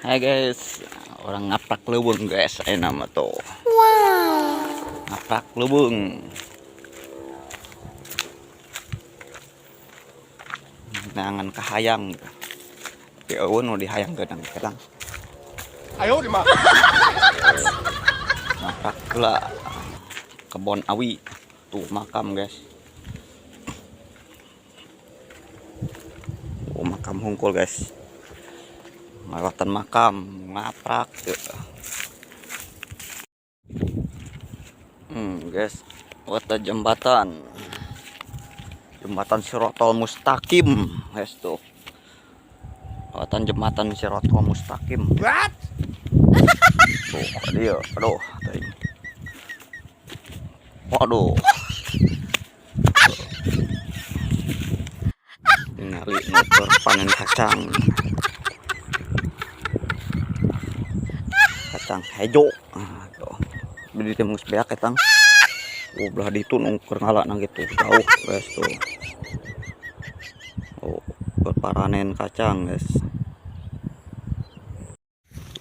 Hai guys, urang ngaprak leuweung, guys, ayeuna mah tuh. Wow. Ngaprak leuweung. Neangan kahayang. Tapi euweuh nu dihayangkeun gelang. 哎呦我的妈！ Ngaprak heula kebon awi. Tuh makam, guys. Oh, makam hungkul, guys. Melewatan makam ngaprak gitu. Guys, wata jembatan. Jembatan Sirotol Mustaqim, guys, tuh. Lewatan jembatan Sirotol Mustaqim. What? Tuh, dia, aduh, teuing. Waduh. Ningali motor panen kacang. Kacang hejo. Ah, tuh. Beli teh geus beak etang. Oh, belah ditu nu keur ngalana gitu, jauh, guys, tuh. Oh, keur paranen kacang, guys.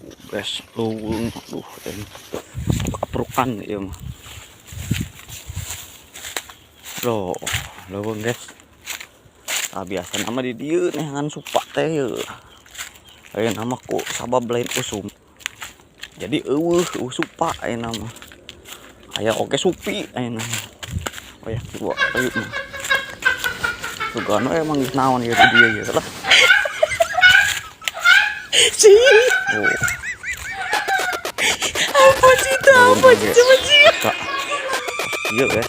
Tuh, guys, leuweung, aduh, teuing. Kaprukan ieu mah. Loh, leuweung, guys. Ah, biasa nama di dieu neangan supa teh yeuh. Ayeuna mah ku sabab lain usum. Jadi euweuh, euweuh supa ayeuna mah. Aya oge supi ayeuna mah. Oh ya, kieu ayeuna mah. Sugana emang geus naon ieu di dieu ieu lah. Si. Oh. Apa sih itu? Apa sih? Coba sih. Kak. Iya, guys.